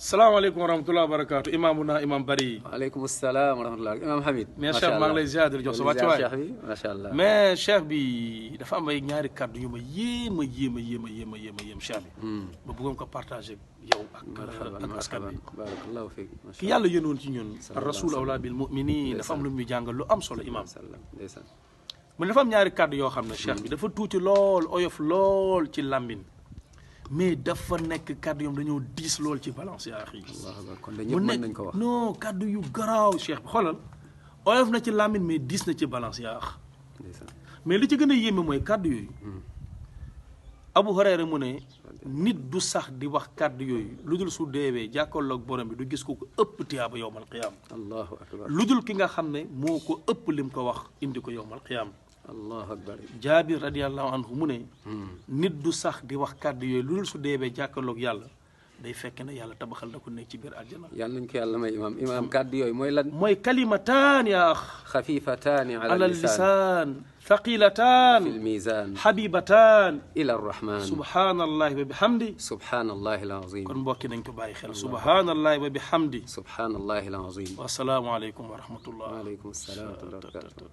salaamaaleykum wa rahmatulah wa barakaatu imaamuna imam Bari. waaleykum salaam wa rahmatulah imam Habib. mais cheikh maa ngi lay ziar di la jox sa wàccuwaay cheikh bi macha allah. mais cheikh bi dafa am ay ñaari kàddu yu ma yéem cheikh bi. ba bëggoon ko partagé yow ak askan bi. barakallahu fiik ki yàlla yónnoon ci ñun. rasul awla bil muminin dafa am lu muy jàngal lu am solo imam. mu dafa am ñaari kàddu yoo xam ne cheikh bi dafa tuuti lool oyof lool ci làmbin mais dafa nekk kàddu yoom dañoo diis lool ci balance yaa xii kon de ñëpp mën nañ ko wax non kàddu yu garaaw cheikh bi xoolal oyof na ci làmbin mais diis na ci balance yaa mais li ci gën a yéeme mooy kàddu yooyu Abu Hurayra mu ne nit du sax di wax kàddu yooyu lu dul su deewee jàkkaarloog borom bi du gis ko ko ëpp tiyaaba yowmal qiyaam allahu akbar lu dul ki nga xam ne moo ko ëpp lim ko wax indi ko yowmal qiyaam allahu akbar jaabir radiallahu anhu mu ne nit du sax di wax kàddu yooyu lu dul su deebee jàkkaarloog yàlla day fekk ne yàlla tabaxal na ko nekk ci biir àjjana yàlla nañ ko yàlla may imam kàddu yooyu mooy lan mooy kalimataan yaa ax xafifataani ala lisaan thaqilataan fi lmizan habibataan ila arrahman subhanallahi wa bihamdi subhanallahi alazim kon mbokki nañ ko bàyyi xel subhanallahi wa bihamdi subhanallahi alazim wasalaamu aleykum wa rahmatullah waaleykum salaam wa barakatuh